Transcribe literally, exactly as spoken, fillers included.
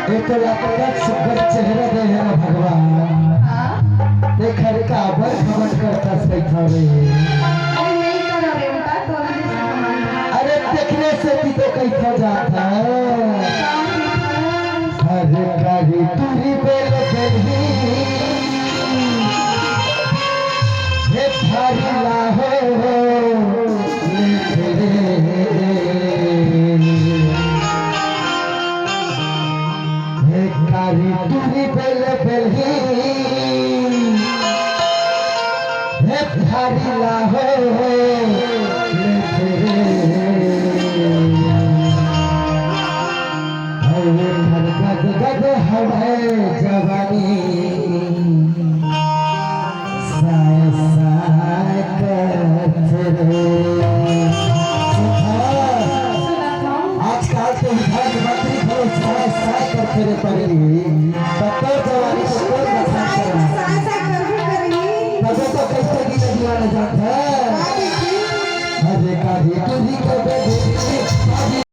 ये तो लगता सुग्घर चेहरा दे हे ना भगवान। हाँ? तेखर काबर घमंड करथस कहिथंव रे। अरे नहीं करो रे, उनका तो ना जैसे घमंड। अरे तेखरे सेती तो कहिथंव जानथस। अरे कारी टूरी बेल बेलही, हे थारी ला हो, ले ले। हे कारी टूरी बेल बेलही, हे थारी ला हो, ले ले। अरे मन गद गद हवय जवानी, साय साय करत रे। सुधा, आजकल तो विधायक मंत्री घलो साय साय करथे रे पगली। त तोर जवानी तो कोन बखान करही? तभे तो कइसे गिने दीवाना जानत हे। अरे काहे टूरी के बेबे